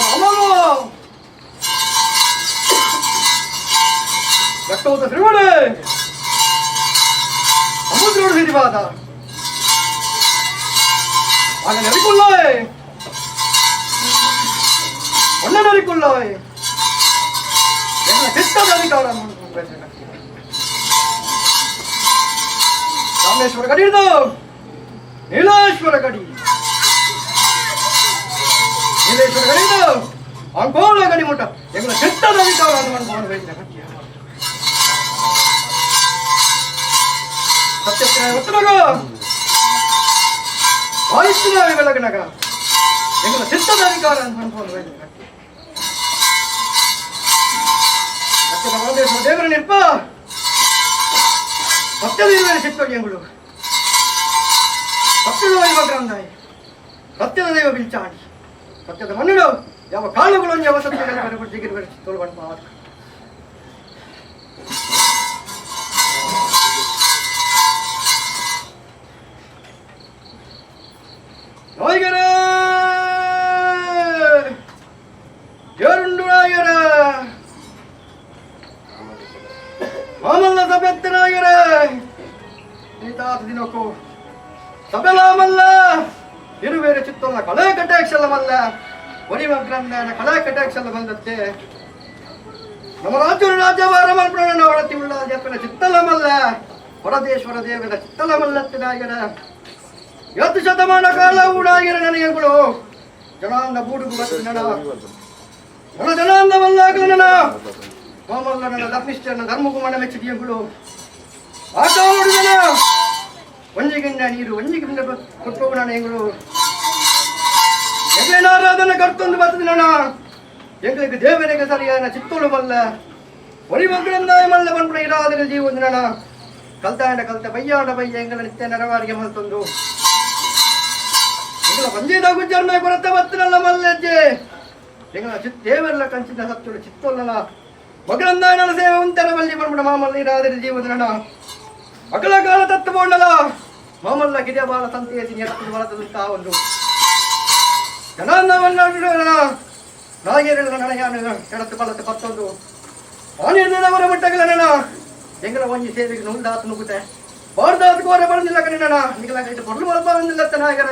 ಅಮಲು ಗಟ್ಟೋದ ತಿರುವಡೆ ಸಮುದ್ರೋಡು ಸಿರಿವಾದ ಆಗ ನರಿಕೊಳ್ಳಾಯ್ ಒಳ್ಳೆ ನರಿಕೊಳ್ಳಾಯ್ ಎಲ್ಲ ಚಿತ್ತದ ಅಧಿಕಾರ ರಾಮೇಶ್ವರ ಗಡಿ ಹಿಡಿದು ನೀಲೇಶ್ವರ ಗಡಿ ನೀಲೇಶ್ವರ ಗಡಿ ಹಿಡಿದು ಅಂಕೋಲ ಗಡಿ ಮುಟ್ಟ ಎಂಗಳ ಚಿತ್ತದ ಅಧಿಕಾರ ಅನ್ಕೊಂಡು ಸತ್ಯತ್ತಿನ ಒತ್ತುನಗ ವಾಯುತ್ತಿನ ಬೆಳಗನಗ ಎಂಗಳ ಚಿತ್ತದ ಅಧಿಕಾರ ಅನ್ಕೊಂಡು ಸತ್ಯದ ಪರಮೇಶ್ವರ ದೇವರ ನಿರ್ಪ ಸತ್ಯದ ಇರುವೆ ಚಿತ್ತೊಳಿಯಂಗಳು ಸತ್ಯದ ವೈಭಗ್ರಂದಾಯಿ ಸತ್ಯದ ದೈವ ಬಿಲ್ಚಾಣಿ ಸತ್ಯದ ಮಣ್ಣಿಡು ಯಾವ ಕಾಳುಗಳನ್ನು ಯಾವ ಸತ್ಯಗಳ ಜಿಗಿರು ಚಿತ್ತೋಳು ಮಾತು ನಾಯಕರೇ ಏರುಂಡು ನಾಯಕರ ಮಾಮಲ್ಲ ಸಭೆತ್ತ ನಾಯಕರೇ ನೀತಾತ ದಿನಕ್ಕೂ ಸಭೆಲಾಮಲ್ಲ ಇರುವೇರೆ ಚಿತ್ತೊಲ್ಲ ಕಳೆ ಕಟಾಕ್ಷಲ್ಲ ಮಲ್ಲ ಒರಿವ ಗ್ರಂಥನ ಕಳೆ ಕಟಾಕ್ಷಲ್ಲ ಬಂದತ್ತೆ ನಮ್ಮ ರಾಜ್ಯರು ರಾಜ್ಯಭಾರ ಮಲ್ಪಣ ಒಳತಿ ಉಳ್ಳ ಜಪ್ಪನ ಚಿತ್ತಲ ಮಲ್ಲ ಹೊರದೇಶ್ವರ ದೇವರ ಚಿತ್ತಲ ಮಲ್ಲತ್ತೆ ನಾಯಕರ ಎತ್ತು ಶತಮಾನ ಕಾಲ ಊಡಾಗಿರ ನನಗೆಗಳು ಜನಾಂಗ ಬೂಡುಗು ಬತ್ತು ನನ ನನ್ನ ಜನಾಂಗವಲ್ಲಾಗಲು ನನ್ನ ಮಾಮಲ್ಲ ನನ್ನ ಧರ್ಮಿಷ್ಠನ ಧರ್ಮಕ್ಕೂ ಮನ ಮೆಚ್ಚಿದೆಯಂಗಳು ಆಟ ಜನ ಒಂಜಿಗಿಂದ ನೀರು ಒಂಜಿಗಿಂದ ಕೊಟ್ಟೋಗು ನಾನು ಎಂಗಳು ಎಂಗ್ಲೇನಾರಾಧನೆ ಕರ್ತೊಂದು ಬರ್ತದೆ ನನ್ನ ಎಂಗಳಿಗೆ ದೇವರಿಗೆ ಸರಿಯಾದ ಚಿತ್ತೋಳು ಮಲ್ಲ ಒರಿ ಮಕ್ಕಳಿಂದ ಮಲ್ಲ ಬಂದ್ಬಿಡ ಇರಾದರೆ ಜೀವನ ನನ್ನ ಕಲ್ತಾಂಡ ಕಲ್ತ ಬಯ್ಯಾಡ ಬಯ್ಯ ಎಂಗಳ ನಿತ್ಯ ನೆರವಾರಿಗೆ ಮಲ್ತೊಂದು ಎಂಗಳ ಒಂಜೇದ ಗುಜ್ಜರ್ಮೆ ಕೊರತೆ ಬತ್ತನಲ್ಲ ಮಲ್ಲಜ್ಜೆ ಎಂಗಳ ಚಿತ್ ದೇವರೆಲ್ಲ ಕಂಚಿನ ಸತ್ತುಳು ಚಿತ್ತೊಲ್ಲನ ಮಗಳಂದಾಯನ ಸೇವೆ ಉಂತರ ಬಲ್ಲಿ ಬಂದ್ಬಿಡ ಮಾಮಲ್ಲ ಇರಾದರೆ ಜೀವನ ನನ್ನ ಅಕಲ ಕಾಲ ತತ್ತುಕೊಂಡಲ ಮಾಮಲ್ಲ ಗಿರಿಯ ಬಾಲ ಸಂತೆಯ ಎತ್ತು ಬಳತದಂತ ಒಂದು ಜನಾಂಗವನ್ನ ನಾಗೇರೆಲ್ಲ ನನಯಾನ ಎಡತ್ತು ಬಲத்து ಪತ್ತೊಂದು ಆನಿರ್ನವರ ಮಟ್ಟಗಳ ನನ್ನ ಎಂಗಳ ಒಂಜಿ ಸೇವೆಗೆ ನುಂದಾತು ನುಗ್ಗುತ್ತೆ ಬಾರ್ದಾತು ಕೋರೆ ಬರಂದಿಲ್ಲ ಕಣ್ಣ ನಿಗಲ ಕೈಟ பொருள் ಮಲ್ಪ ಬಂದಿಲ್ಲ ನಾಯಕರ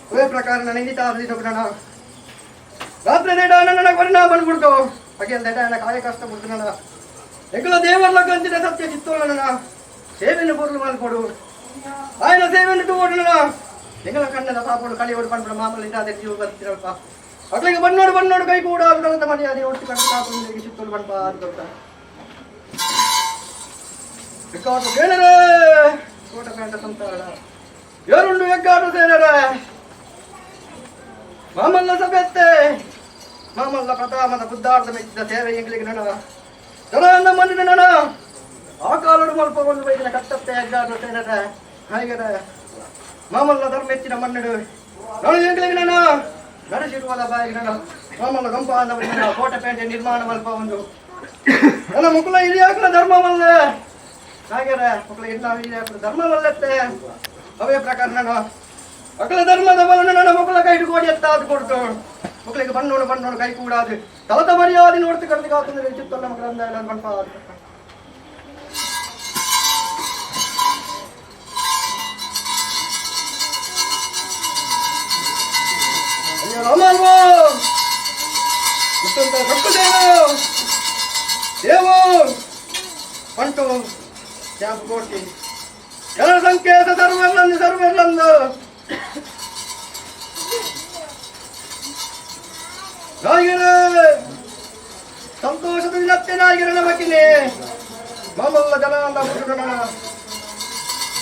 ಒಳ್ಳೆ ಪ್ರಕಾರ ನನ್ನ ಇಂದಿತ ನನ್ನ ರಾತ್ರಿ ದೇಡ ನನ್ನ ಪರಿಣಾಮ ಬಂದ್ಬಿಡ್ತು ಹಾಗೆ ದೇಡ ನನ್ನ ಕಾಯ ಕಷ್ಟ ಬಿಡ್ತು ನನ್ನ ಎಂಗಳ ದೇವರ್ಲ ಕಂಚಿನ ಸತ್ಯ ಚಿತ್ತೋಳ ನನ್ನ ಸೇವೆಯನ್ನು பொருள் ಮಲ್ಕೊಡು ಆಯನ ಸೇವೆಯನ್ನು ಓಡೋಣ ಎಂಗಳ ಕಣ್ಣದ ಪಾಪೋಡು ಕಳಿಯೋಡು ಬಂದ್ಬಿಡು ಮಾಮೂಲಿ ಇದಾದ ಜೀವ ಬರ್ತಿರಲ್ಪ ಅಕ್ಲಿಗೆ ಬಣ್ಣೋಡು ಬಣ್ಣೋಡು ಕೈ ಕೂಡ ಅಂತ ಮರ್ಯಾದೆ ಒಟ್ಟು ಕಣ್ಣು ಕಾಪುಂದಿಗೆ ಚಿತ್ತೋಳು ಬಣ್ಪ ಅಂತ ಹೆಗ್ಗಾಟು ಕೇಳರೆ ಕೋಟ ಪೇಂಟ ಸಂತಾರ ಏರುಂಡು ಹೆಗ್ಗಾಟು ಸೇರರೆ ಮಾಮಲ್ಲ ಸಭೆತ್ತೆ ಮಾಮಲ್ಲ ಪ್ರತಾಮದ ಬುದ್ಧಾರ್ಥ ಮೆಚ್ಚಿದ ಸೇವೆ ಎಂಗಳಿಗೆ ನಣ ಜನ ಮಂದಿನ ನಣ ಆ ಕಾಲಡು ಮಲ್ಪ ಒಂದು ಬೈದಿನ ಕತ್ತತ್ತೆ ಹೆಗ್ಗಾಟು ಸೇರರೆ ಹಾಗೆರೆ ಮಾಮಲ್ಲ ಧರ್ಮ ಮೆಚ್ಚಿನ ಮನ್ನಡು ನಾನು ಎಂಗಳಿಗೆ ನಣ ನಡೆಸಿರುವುದ ಬಾಯಿಗೆ ನಣ ಮಾಮಲ್ಲ ಗಂಪ ಅಂದವರಿಗೆ ಕೋಟೆ ನಿರ್ಮಾಣ ಮಲ್ಪ ಒಂದು ನನ್ನ ಮುಕುಲ ಹಿರಿಯಾಕಲ ಧರ್ಮವಲ್ಲ ಹಾಗೆರೆ ಮುಕುಲ ಇಲ್ಲ ಹಿರಿಯಾಕಲ ಧರ್ಮವಲ್ಲತ್ತೆ ಅವೇ ಪ್ರಕಾರ ನಾನು ಅಕಲ ಧರ್ಮದ ಬಲನು ನನ್ನ ಮುಕುಲ ಕೈ ಕೋಡಿ ಎತ್ತಾದು ಕೊಡ್ತು ಮುಕ್ಕಳಿಗೆ ಬಣ್ಣೋಡು ಬಣ್ಣೋಡು ಕೈ ಕೂಡಾದು ತಲತ ಮರ್ಯಾದೆ ನೋಡ್ತು ಕರೆದು ಕಾತಂದ್ರೆ ಚಿತ್ತಲ್ಲ ಮಕ್ಕಳ ಬಣ್ಪ ಅಯ್ಯೋ ರಾಮಲ್ವೋ ಇತ್ತಂತ ಸೊಕ್ಕು ದೇವ ದೇವೋ ಪಂಟು ಕ್ಯಾಂಪ್ ಕೋಟಿ ಜನಸಂಕೇತ ಸರ್ವೆಲ್ಲಂದು ಸರ್ವೆಲ್ಲಂದು ನಾಯಕರೇ ಸಂತೋಷದ ದಿನತ್ತೆ ನಾಯಕರ ನಮಕಿನೆ ಮಾಮಲ್ಲ ಜನಾಂಗ ಮುಸುಡನ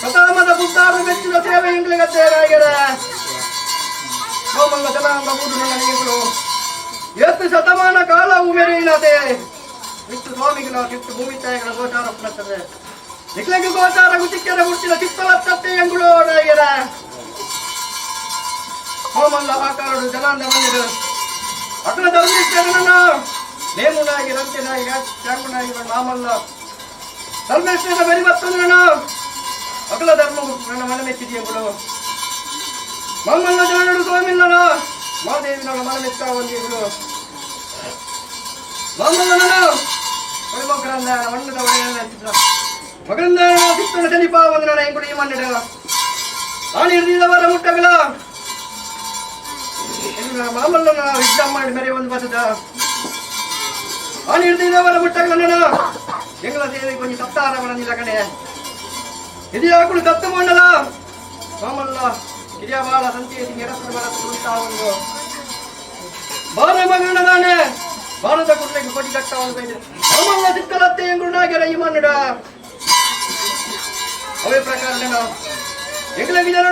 ಪ್ರಥಮದ ಬುದ್ಧಾರ ಮೆಚ್ಚಿದ ಸೇವೆ ಇಂಗ್ಲಿಗತ್ತೆ ನಾಯಕರ ಮಾಮಲ್ಲ ಜನಾಂಗ ಮುಸುಡನ ನೀಗಳು ಎಷ್ಟು ಶತಮಾನ ಕಾಲ ಉಮೆರಿನದೆ ಇಷ್ಟು ಸ್ವಾಮಿಗಳ ಕಿತ್ತು ಭೂಮಿ ತಾಯಿಗಳ ಗೋಚಾರ ಪುನರ್ತದೆ ನಿಕ್ಲಗೆ ಗೋಚಾರ ಗುಚಿಕ್ಕರ ಹುಟ್ಟಿದ ಚಿತ್ತಲತ್ತತ್ತೆ ಎಂಗುಳು ನಾಯಕರ ಮಾಮಲ್ಲ ಆಕಾರಡು ಜನಾಂಗ ಬಂದಿರು ಅಕಲ ಧರ್ಮೇಶ್ವರನ ನೇಮುನಾಗಿ ರಂತೆನಾಗಿ ಚಾಂಗುನಾಗಿ ಮಾಮಲ್ಲ ಧರ್ಮೇಶ್ವರ ಬರಿ ಬತ್ತಂದ್ರಣ ಅಕಲ ಧರ್ಮ ನನ್ನ ಮನ ಮೆಚ್ಚಿದೆಯಂಗುಳು ಮಾಮಲ್ಲ ಜನರು ಸ್ವಾಮಿಲ್ಲನ ಮಾದೇವಿನ ಮನಮೆತ್ತ ಒಂದು ಮಾಮಲ್ಲನ ಮಗರಂದ ಮಣ್ಣದ ಒಡೆಯನ ಚಿತ್ರ ಮಗರಂದ ಚಿತ್ರಣ ಸನಿಪ ಒಂದು ನನ್ನ ಎಂಕುಡು ಈ ಮಣ್ಣಿಡ ಆಣಿ ಹಿಡಿದವರ ಮುಟ್ಟಗಲ ಮಾಮಲ್ಲನ ಯುದ್ಧ ಮಾಡಿ ಮೇರೆ ಒಂದು ಬಸದ ಆಣಿ ಹಿಡಿದವರ ಮುಟ್ಟಗಲ ನನ್ನ ಎಂಗಳ ಸೇವೆ ಕೊಂಚ ಸತ್ತಾರ ಮನನಿಲ್ಲ ಕಣೆ ಹಿರಿಯಾಕುಳು ದತ್ತು ಮಂಡಲ ಮಾಮಲ್ಲ ಹಿರಿಯ ಬಾಳ ಸಂತೇತಿ ನಿರಸನ ಬಲ ಒಂದು ಬಾಲ ಮಗನದಾನೆ ಭಾರತ ಕುಟ್ಲೆಗೆ ಕೊಡಿ ಕಟ್ಟವನ್ನು ಬೈದೆ ಮಾಮಲ್ಲ ಸಿಕ್ಕಲತ್ತೆ ಎಂಗುಳು ಈ ಮಣ್ಣುಡ ಅವೇ ಪ್ರಕಾರ ಎಂಗ್ಲ ವಿಜನ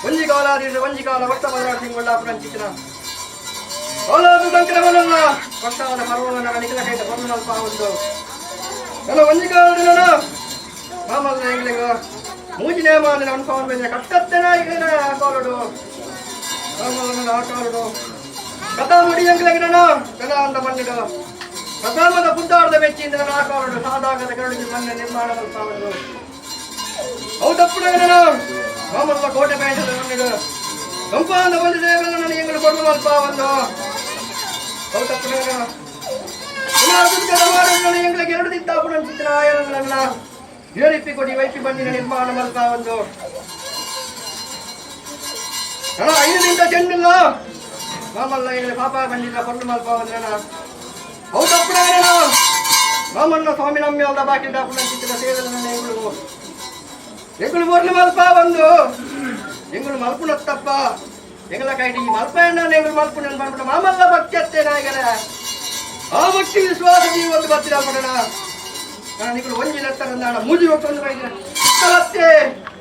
ಒಂಜಿ ಕಾಲ ಒಂಜಿ ಕಾಲ ವರ್ಷ 16 ತಿಂಗಳ ಚಿತ್ರ ಕಾಲಾದ ಸಂಕ್ರಮಣ ವರ್ಷಾದ ಪರ್ವಣ ನಿಖಿಲ ಕೈತ ಪರ್ವಣಲ್ಪ ಒಂದು ನನ್ನ ಒಂಜಿ ಕಾಲ ಮಾಮಲ್ಲ ಎಂಗ್ಲಿಗ ಮೂಜಿ ನೇಮ ಅಂದ್ರೆ ಅನ್ಪವನ್ ಬೈದೆ ಕಟ್ಟತ್ತೆನ ಈಗ ಕಾಲಡು ಮಾಮಲ್ಲ ಆ ಕಾಲಡು ಕಥಾ ಮುಡಿ ಎಂಗ್ಲಿಗ ಕಥಾ ಅಂತ ಮಣ್ಣಿಡು ಕಥಾಮದ ಪುದ್ದಾರದ ಮೆಚ್ಚಿಂದ ಆ ಕಾಲಡು ಸಾದಾಗದ ಕರುಣಿಗೆ ಮಣ್ಣ ನಿರ್ಮಾಣ ಮಲ್ಪಾವದು ಹೌದಪ್ಪುಡಗನ ಮಾಮಲ್ಲ ಕೋಟೆ ಬೇಟದ ಮಣ್ಣಿಡು ಕಂಪಾಂದ ಬಂದ ದೇವರ ಎಂಗಳು ಕೊಡಲು ಮಲ್ಪ ಒಂದು ಹೌದಪ್ಪುಡಗನ ಎಂಗಳಿಗೆ ಎರಡು ದಿತ್ತಾಪುಣ ಚಿತ್ರ ಆಯನಗಳ ಏಳಿಪ್ಪಿ ಕೊಡಿ ವೈಪಿ ಬಂದಿನ ನಿರ್ಮಾಣ ಮಲ್ಪ ಒಂದು ನನ್ನ 5ರಿಂದ ಚೆಂಡಿಲ್ಲ ಮಾಮಲ್ಲ ಎಂಗಳ ಪಾಪ ಬಂದಿಲ್ಲ ಕೊಡ್ಲು ಮಲ್ಪ ಒಂದು ಹೌದಪ್ಪುಡಗನ ಮಾಮಣ್ಣ ಸ್ವಾಮಿ ನಮ್ಯ ಬಾಕಿ ಡಾಪುಣ ಚಿತ್ರ ಸೇವೆಲ್ಲ ಎಂಗಳು ಎಂಗಳು ಮೊರ್ಲು ಮಲ್ಪ ಬಂದು ಎಂಗಳು ಮಲ್ಪುನತ್ತಪ್ಪ ಎಂಗಳ ಕೈಡಿ ಈ ಮಲ್ಪ ಎಂಗಳು ಮಲ್ಪುನ ಬಂದ್ಬಿಟ್ಟು ಮಾಮಲ್ಲ ಭಕ್ತಿ ನಾಯಕನ ಆ ಭಕ್ತಿ ವಿಶ್ವಾಸ ಒಂದು ಬರ್ತಿರ ಪಡಣ ನಾನು ಇಗಳು ಒಂಜಿ ಲೆತ್ತರ ಮೂಜಿ ಒತ್ತೊಂದು ಬೈದಿನ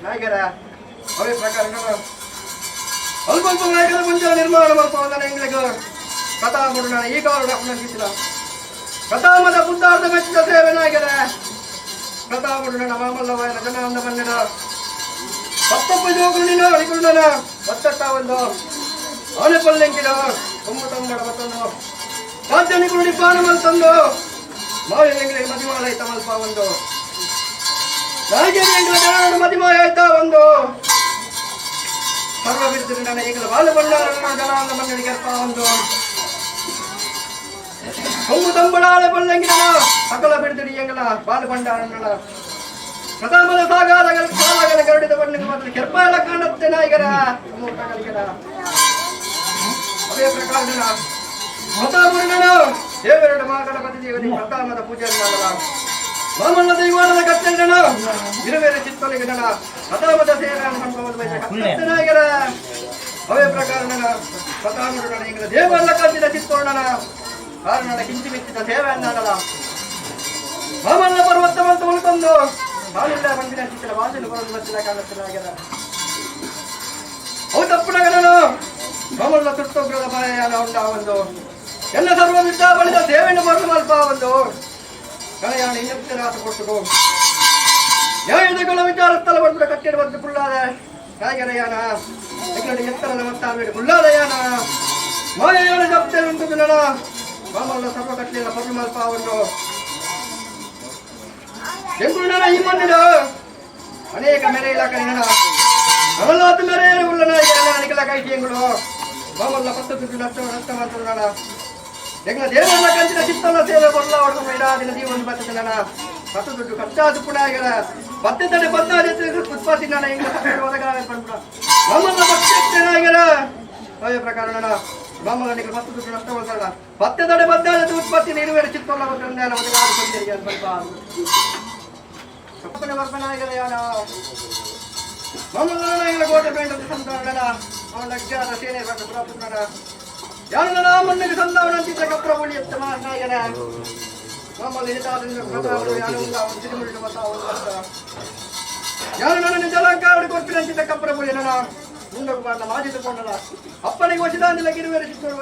ನಾಯಕರ ಅವೇ ಪ್ರಕಾರ ಅಲ್ಪ ಅಲ್ಪ ನಾಯಕರ ಮುಂಚೆ ನಿರ್ಮಾಣ ಮಲ್ಪ ಎಂಗಳಿಗೆ ಕಥಾ ಮುಡುಣ ಈ ಕಾಲ ಡಾಪುನ ಕಥಾಮದ ಬುದ್ಧಾರ್ಥ ಮೆಚ್ಚಿದ ಸೇವೆ ನಾಯಕರ ಕಥಾ ಮುಡುಣ ಮಾಮಲ್ಲವಾಯನ ಜನ ಅಂದ ಮನ್ನಡ ಪತ್ತಪ್ಪ ಜೋಗುಳಿನ ಅಳಿಗುಳ್ಳನ ಒತ್ತಟ್ಟ ಒಂದು ಆನೆ ಪಲ್ಲೆಂಕಿನ ಕೊಮ್ಮು ತಂಬಡ ಮತ್ತೊಂದು ಸಾಧ್ಯನಿಗುಳಿ ಪಾನಮಲ್ ತಂದು ಮಾವಿನ ಮದಿಮಾಲೈತ ಮಲ್ಪ ಒಂದು ನಾಗೇರಿ ಎಂಗಳ ಜನರ ಮದಿಮಾಯ ಆಯ್ತಾ ಒಂದು ಸರ್ವ ಬಿರುದಿನ ಎಂಗಳ ಬಾಲ ಭಂಡಾರ ಜನಾಂಗ ಮನ್ನಡಿಗೆ ಅರ್ಪ ಒಂದು ಕೊಮ್ಮು ತಂಬಡಾಳೆ ಪಲ್ಲೆಂಕಿನ ಸಕಲ ಬಿರುದಿಡಿ ಎಂಗಳ ಬಾಲ ಭಂಡಾರನ ಪ್ರಥಮದ ಸಾಗಾರಗಳ ಸಾಲಗಳ ಗರುಡಿದ ಬಣ್ಣಿಗೆ ಮಾತ್ರ ಕೆರ್ಪಾಲ ಕಾಣತ್ತೆ ನಾಯಕರ ಮೂರ್ತಗಳಿಗರ ಅವೇ ಪ್ರಕಾರ ಪ್ರತಾಪನ ದೇವರಡ ಮಹಾಗಣಪತಿ ದೇವರಿಗೆ ಪ್ರತಾಮದ ಪೂಜೆ ಮಾಡಲ ಮಾಮಲ್ಲ ದೈವಾನದ ಕಟ್ಟೆಗಣ ಇರುವೇರ ಚಿತ್ತಲಿಗಣ ಪ್ರತಾಪದ ಸೇವೆ ಕಟ್ಟೆ ನಾಯಕರ ಅವೇ ಪ್ರಕಾರ ಪ್ರತಾಪನ ಎಂಗಳ ದೇವರನ್ನ ಕಟ್ಟಿದ ಚಿತ್ತೋಣನ ಕಾರಣ ಕಿಂಚಿ ಮಿಚ್ಚಿದ ಸೇವೆ ಅನ್ನಲ್ಲ ಮಾಮಲ್ಲ ಪರ್ವತ ಮಂತ ಉಳ್ಕೊಂಡು ಬಾಲಿಲ್ಲ ಬಂದಿನ ಚಿತ್ರ ವಾಸನೆ ಬರೋದು ಬರ್ತಿಲ್ಲ ಕಾಣುತ್ತಿಲ್ಲ ಹೌದಪ್ಪನಗನನು ಮಾಮಲ್ಲ ತುರ್ತೋಗ್ರದ ಬಾಯಾನ ಉಂಡ ಒಂದು ಎಲ್ಲ ಸರ್ವ ವಿದ್ಯಾ ಬಳಿದ ಸೇವೆಯನ್ನು ಬರಲು ಮಲ್ಪ ಒಂದು ಕಳೆಯಾಣ ಇನ್ನೆತ್ತರಾತ ಕೊಟ್ಟುಕೋ ನ್ಯಾಯದಗಳ ವಿಚಾರ ಸ್ಥಳ ಬಂದು ಕಟ್ಟಿಡ ಬಂದು ಕುಳ್ಳಾದ ನಾಯಕರಯಾನ ಎಕ್ಕಡೆ ಎತ್ತರದ ಮತ್ತಾಬೇಡು ಕುಳ್ಳಾದಯಾನ ಮಾಯೆಯಾನ ಜಪ್ತೆ ಉಂಟು ನನ್ನ ಮಾಮಲ್ಲ ಸರ್ವ ಕಟ್ಟಲಿಲ್ಲ ಪರ್ಲು ಮಲ್ಪ ಒಂದು ಎಂಗುಳನ ಈ ಮಣ್ಣಿಡ ಅನೇಕ ಮೆರೆ ಇಲಾಖೆ ಅವಲಾದ ಮೆರೆ ಉಳ್ಳನ ಅನೇಕ ಕೈಟಿ ಎಂಗುಳು ಮಾಮಲ್ಲ ಪತ್ತು ದುಡ್ಡು ನಷ್ಟ ನಷ್ಟ ಮಾಡ್ತದ ಎಂಗಳ ದೇವರ ಕಂಚಿನ ಚಿತ್ತನ ಸೇವೆ ಕೊಡ್ಲ ಹೊಡೆದು ಇಡಾದಿನ ಜೀವನ ಬರ್ತದ ಪತ್ತು ದುಡ್ಡು ಖರ್ಚಾದ ಪುಣಾಗಲ ಬತ್ತದಡೆ ಬದ್ದಾದ ಉತ್ಪತ್ತಿ ನಾನು ಎಂಗಳ ಒದಗಾಗ ಮಾಮಲ್ಲ ಭಕ್ತಿ ಅವೇ ಪ್ರಕಾರ ಮಾಮಲ್ಲ ನಿಮಗೆ ಪತ್ತು ದುಡ್ಡು ನಷ್ಟ ಮಾಡ್ತಾರ ಬತ್ತದಡೆ ಬದ್ದಾದ ಉತ್ಪತ್ತಿ ನೀರುವೇರ ಚಿತ್ತಲ್ಲ ಒದಗಾದ ಸಪ್ಪನೆ ಬರ್ಪನಾಯಕರ ಮಾಮಲ್ಲ ಕೋಟೆ ಬೇಂಡ ಸಂತಾನ ಅವನ ಅಜ್ಞಾನ ಸೇನೆ ಬಂದ ಪುರಾತನ ಯಾರನ್ನ ಮಣ್ಣಿಗೆ ಸಂದಾವನಂತಿದ್ದ ಕಪ್ರ ಬುಳಿ ಎತ್ತ ನಾಯಕನ ಮಾಮಲ್ಲ ಹಿತಾದಿಂದ ಪ್ರತಾಪರು ಯಾರು ಅವನು ತಿರುಮುಳ್ಳು ಮತ ಅವನು ಬರ್ತ ಯಾರು ನನ್ನ ಜಲಂಕಾರ ಕೊಡ್ತೀರಂತಿದ್ದ ಕಪ್ರ ಬುಳಿ ನನ್ನ ಮುಂದಕ್ಕೆ ಮಾಡ ಮಾಜಿದುಕೊಂಡಲ್ಲ ಅಪ್ಪನಿಗೆ ವಶದಾಂದಿಲ್ಲ ಗಿರುವೇರ ಚಿತ್ತೋಡು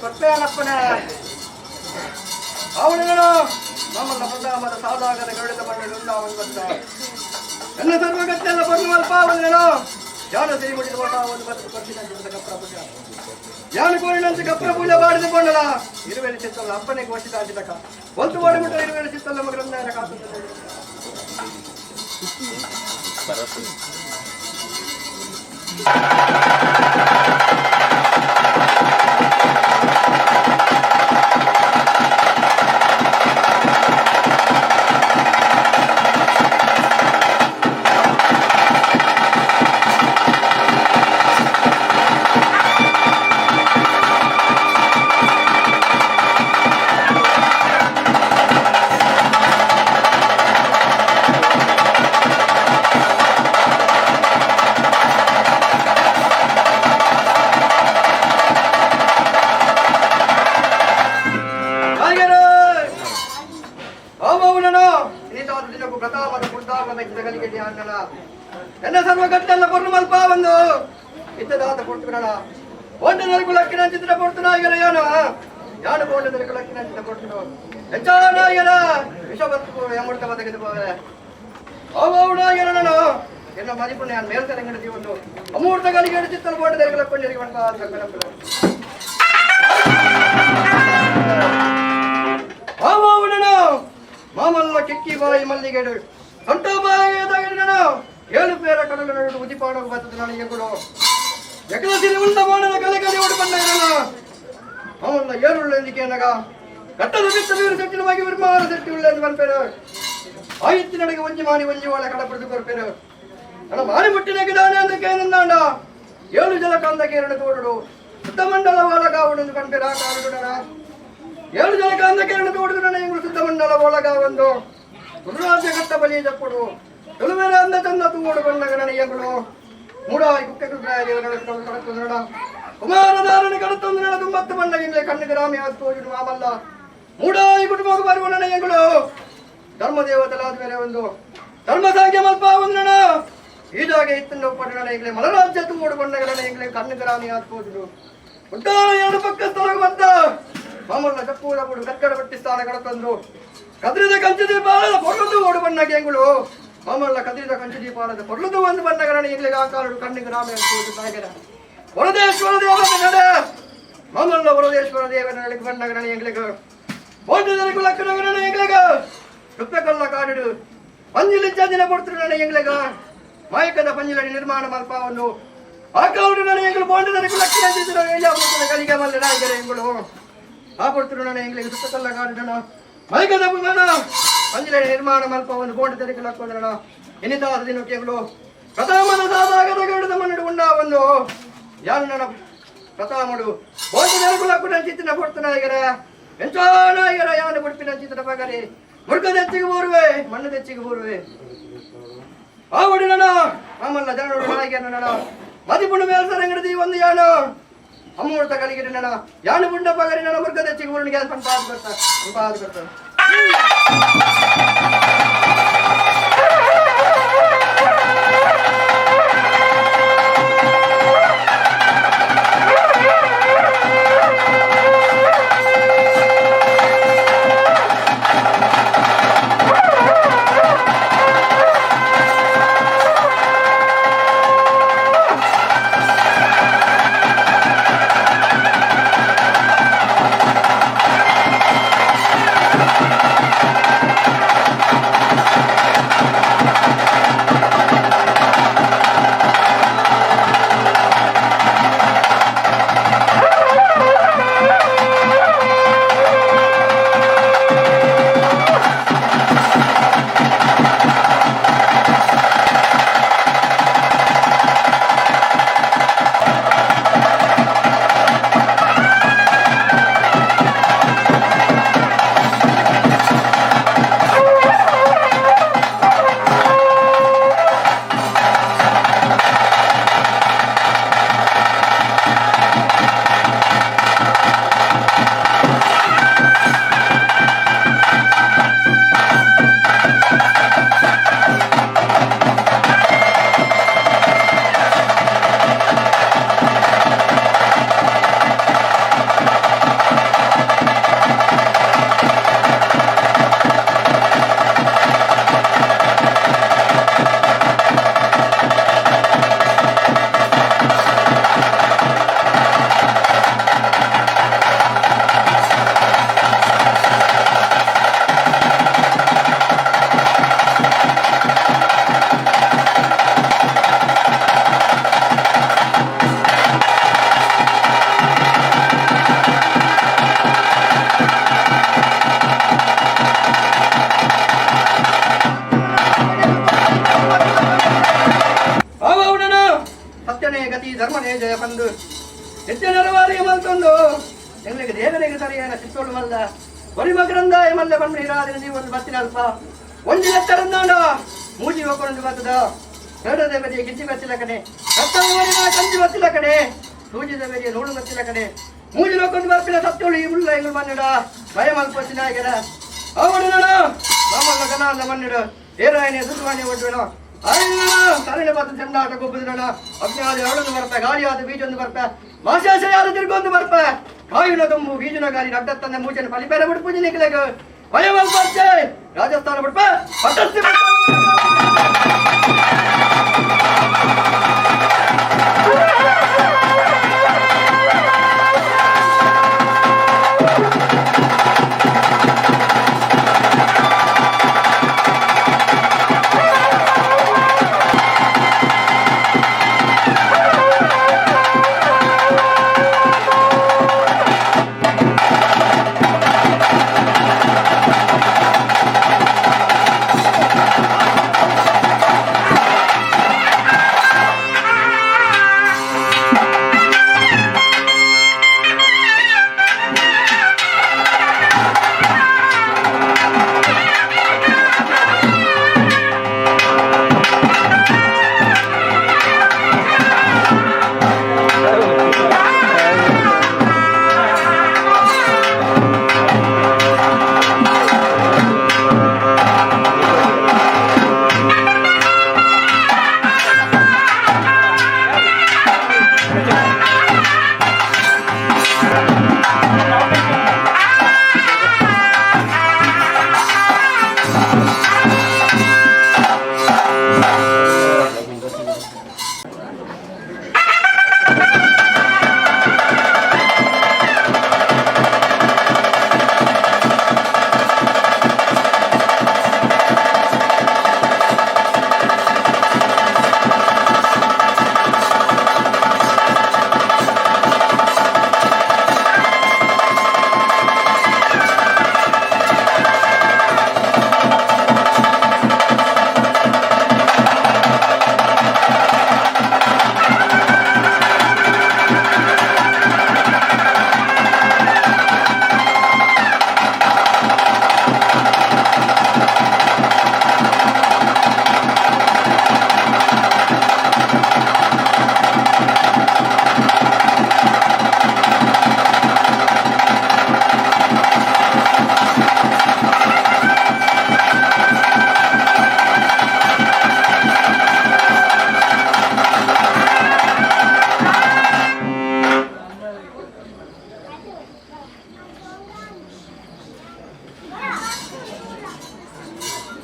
ಕೊಟ್ಟೆಯಲ್ಲಪ್ಪನ ಅವನು ನಮ್ಮನ್ನ ಪ್ರತಾಪದ ಸಾದಾಗದ ಗರುಡಿದ ಮಣ್ಣು ಅವನು ಬಂದ ಎಲ್ಲ ಸರ್ವಗತ್ತೆಲ್ಲ ಬರುವ ಅಲ್ಪ ಅವನು ಜಾನ ಸಿರಿ ಮುಡಿದ ಓಟ ಅವನು ಬಂದು ಕೊಟ್ಟಿನ ಕಪ್ರ ಪುಣ್ಯ ಯಾನು ಕೋರಿನಂತೆ ಕಪ್ಪರ ಪೂಜೆ ಬಾಡಿದ ಕೊಂಡಲ ಇರುವೆಲೆ ಚಿತ್ತಲ್ಲ ಅಪ್ಪನೇ ಘೋಷಿತ ಆಚಿತಕ ಒಂದು ವಾಡಿ ಮುಟ್ಟ ಇರುವೆಲೆ ಚಿತ್ತಲ್ಲ ಮಗರನ್ನ ಕಾತು. ಎನ್ನ ಸರ್ವ ಗಟ್ಟೆಲ್ಲ ಪೊರ್ಲು ಮಲ್ಪ ಒಂದು ಇತ್ತದಾತ ಪೊರ್ತುಗಣ ಒಂಡು ನರಕುಲಕ್ಕಿನ ಚಿತ್ರ ಪೊರ್ತುನಾಯಗರ ಯಾನು ಯಾನು ಬೋಂಡು ನರಕುಲಕ್ಕಿನ ಚಿತ್ರ ಪೊರ್ತುನು ಹೆಚ್ಚಾನಾಯಗರ ವಿಷ ಬತ್ತು ಎಮ್ಮುಡ್ತ ಬದಕಿದು ಹೋಗರೆ ಅವನಾಯಗರ ನಾನು ಎನ್ನ ಮದಿಪುಣ್ಯ ಯಾನ್ ಮೇಲ್ತರಂಗಡ ಜೀವನು ಅಮೂರ್ತ ಗಲಿಗೆ ಚಿತ್ತಲ ಬೋಂಡು ನರಕುಲಕ್ಕೊಂಡು ಅವನ ಮಾಮಲ್ಲ ಕಿಕ್ಕಿ ಬಾಯಿ ಮಲ್ಲಿಗೆಡು ಸೊಂಟ ಬಾಯಿ ತಗಡಿನನು ಏಳು ಪೇರ ಕಡಲು ನಡು ಉದಿಪಾಡ ಬರ್ತದೆ ನನಗೆ ಕೂಡ ಎಕಲಸಿರಿ ಉಂಡ ಮಾಡದ ಕಲೆ ಕಲೆ ಓಡಿ ಬಂದ ಅವನ ಏರುಳ್ಳ ಎಂದಿಕೆನಗ ಕಟ್ಟದ ಬಿತ್ತ ಬೀರು ಸೆಟ್ಟಿನ ಬಗ್ಗೆ ವಿರ್ಮಾನ ಸೆಟ್ಟಿ ಉಳ್ಳ ಎಂದು ಬರ್ಪೇರು ಆಯುತ್ತಿನಡೆಗೆ ಒಂಜಿ ಮಾನಿ ಒಂಜಿ ಒಳ ಕಡಪಡಿದು ಕೊರ್ಪೇರು ನನ್ನ ಮಾರಿ ಮುಟ್ಟಿನಗೆ ದಾನೆ ಅಂತ ಕೇಂದ್ರ ಏಳು ಜಲ ಕಂದ ಕೇರಳ ತೋಡುಡು ಸುತ್ತಮಂಡಲ ಒಳಗಾವುಡು ಎಂದು ಕಣ್ಪೇರು ಆ ಕಾರುಡುಡನ ಏಳು ಜಲ ಕಂದ ಕೇರಳ ತೋಡುದು ನನ್ನ ಎಂಗಳು ಸುತ್ತಮಂಡಲ ಒಳಗಾವೊಂದು ಗುರುರಾಜ್ಯ ಕಟ್ಟ ಬಲಿ ಜಪ್ಪುಡು ತುಳುವೆರ ಅಂದ ಚಂದ ತೂಡು ಬಣ್ಣಗ ನನಗೆಂಗಳು ಮೂಡಾಯಿ ಕುಕ್ಕೆ ಕಡತ್ತೊಂದು ಕುಮಾರಧಾರಣ ಕಡತ್ತೊಂದು ನಡ ತುಂಬತ್ತು ಬಣ್ಣಗಿಂಗ್ಲೆ ಕಣ್ಣಿಗೆ ರಾಮಿ ತೋಜುಡು ಮಾಮಲ್ಲ ಮೂಡಾಯಿ ಕುಟುಂಬಕ್ಕೆ ಬರುವ ನನಗೆಂಗಳು ಧರ್ಮದೇವತಲಾದ ಮೇಲೆ ಒಂದು ಧರ್ಮ ಸಾಂಖ್ಯ ಮಲ್ಪ ಒಂದು ನಣ ಈ ಜಾಗ ಇತ್ತನ್ನು ಒಪ್ಪಟ್ಟು ನನಗೆ ಮಲರಾಜ್ಯ ತೂಡು ಬಣ್ಣಗಳ ನನಗೆ ಕಣ್ಣಿಗೆ ರಾಮಿ ತೋಜುಡು ಉಂಟಾರ ಎರಡು ಪಕ್ಕ ಸ್ಥಳಕ್ಕೆ ಬಂದ ಮಾಮಲ್ಲ ಚಪ್ಪೂರ ಬುಡು ಕಕ್ಕಡ ಬಟ್ಟಿ ಸ್ಥಾನ ಕಡತಂದು ಕದ್ರಿದ ಕಂಚು ದೀಪಾಲದ ಪೊರ್ಲುದು ಓಡು ಬಣ್ಣ ಎಂಗಳು ಮಾಮಲ್ಲ ಕದ್ರಿದ ಕಂಚು ದೀಪಾಲದ ಪೊರ್ಲುದು ಒಂದು ಬಣ್ಣಗರಣ ಎಂಗಳಿಗೆ ಆ ಕಾಲಡು ಕಣ್ಣಿಗೆ ರಾಮ ನಾಯಕರ ವರದೇಶ್ವರ ದೇವನ ನಡೆ ಮಾಮಲ್ಲ ವರದೇಶ್ವರ ದೇವನ ನಡೆಗೆ ಬಣ್ಣಗರಣ ಎಂಗಳಿಗೆ ಓಟದರಿಗೂ ಲಕ್ಕನಗರಣ ಎಂಗಳಿಗೆ ರುಪ್ಪೆಕಲ್ಲ ಕಾಡಿಡು ಪಂಜಿಲಿ ಚಂದಿನ ಕೊಡ್ತಿರು ಎಂಗಳಿಗೆ ಮಾಯಕದ ಪಂಜಿಲಡಿ ನಿರ್ಮಾಣ ಮಲ್ಪವನ್ನು ಆ ಕಾಲಡು ನನ್ನ ಎಂಗಳು ಬೋಂಡದರಿಗೂ ಲಕ್ಕಿನ ಕಲಿಗೆ ಮಲ್ಲ ನಾಯಕರ ಎಂಗಳು ಆ ಕೊಡ್ತಿರು ನನ್ನ ಎಂಗಳಿಗೆ ಸುತ್ತಕಲ್ಲ ಕಾಡಿಡಣ ಮೈಕದ ಪುನಃ ಪಂಜಿಲಡಿ ನಿರ್ಮಾಣ ಮಲ್ಪವನ್ನು ಬೋಂಡ ತೆರಿಗೆ ಲಕ್ಕೊಂದ್ರಣ ಎನಿತಾದ ದಿನಕ್ಕೆಗಳು ಪ್ರಥಮನ ಸಾಧಾಗದ ಗರುಡದ ಮನ್ನಡು ಉಂಡ ಒಂದು ಯಾರು ನನ್ನ ಪ್ರಥಮಡು ಬೋಂಡ ತೆರಕು ಲಕ್ಕುನ ಚಿತ್ತಿನ ಕೊಡ್ತನಾಯಗರ ಎಂಚಾನಾಯಗರ ಯಾನು ಕೊಡ್ಪಿನ ಚಿತ್ತಿನ ಪಗರಿ ಮುರುಕ ದೆಚ್ಚಿಗೆ ಬೋರುವೆ ಮಣ್ಣು ದೆಚ್ಚಿಗೆ ಬೋರುವೆ ಆ ಒಡಿನಣ ಮಾಮಲ್ಲ ಜನರು ನಾಯಕನ ಮದಿಪುಣ ಮೇಲ್ಸರಂಗಡದಿ ಒಂದು ಯಾನು ಅಮ್ಮೂರ್ತ ಕಲಿಗಿರಿ ನಣ ಯಾನು ಪುಂಡ ಪಗರಿ ನಣ ಮುರುಕ ದೆಚ್ಚಿಗೆ ಬೋರುಣಿಗೆ ಅದು ಪಂಪಾದ ಕೊಡ್ತ ಪಂಪಾದ ಕೊಡ್ತ. ಪಂದು ನಿತ್ಯ ನೆರವಾರಿಗೆ ಮಲ್ತೊಂದು ಎಂಗ್ಲಿಗೆ ದೇವರಿಗೆ ಸರಿಯಾದ ಚಿತ್ತೋಳು ಮಲ್ಲ ಒರಿ ಮಗರಂದ ಮಲ್ಲ ಪಂಡು ಹಿರಾದಿನ ಜೀವನ ಬತ್ತಿನ ಅಲ್ಪ ಒಂಜಿ ಲೆತ್ತರಂದಾಂಡ ಮೂಜಿ ಒಕ್ಕೊಂದು ಬತ್ತದ ಬೇಡದ ಬದಿಯ ಗಿಜ್ಜಿ ಬತ್ತಿಲ್ಲ ಕಡೆ, ಕತ್ತಲ ಕಂಜಿ ಬತ್ತಿಲ್ಲ ಕಡೆ, ಸೂಜಿದ ಬದಿಯ ನೂಲು ಬತ್ತಿಲ್ಲ ಕಡೆ, ಮೂಜಿ ಲೋಕೊಂದು ಬರ್ಪಿನ ಸತ್ತೋಳು ಈ ಉಳ್ಳ ಎಂಗಳು ಮನ್ನಿಡ ಭಯ ಮಲ್ಪೊಚ್ಚಿನಾಗರ ಅವನು ಮಾಮಲ್ಲ ಗಣ ಮನ್ನಿಡು ಏರಾಯನೆ ಸುತವಾಣಿ ಒಡ್ಡುವಣ ತಲೆನ ಬತ್ತ ಚೆಂಡಾಟ ಗೊಬ್ಬುದಿನ ಅಗ್ನಾದ ಅವಳೊಂದು ಬರ್ಪ, ಗಾಳಿಯಾದ ಬೀಜೊಂದು ಬರ್ಪ, ಮಾಸಾಶಯಾದ ತಿರ್ಗೊಂದು ಬರ್ಪ, ಕಾಯುನ ತುಂಬು ಬೀಜನ ಗಾಳಿ ನಡ್ಡತ್ತನ್ನ ಮೂಜನ ಪಲಿಪೇರ ಬಿಡ್ಪುಜಿ ನಿಕ್ಲೆಗ್ ಭಯ ಮಲ್ಪೊಚ್ಚೆ ರಾಜಸ್ಥಾನ ಬಿಡ್ಪ ಪಟ್ಟಸ್ತಿ.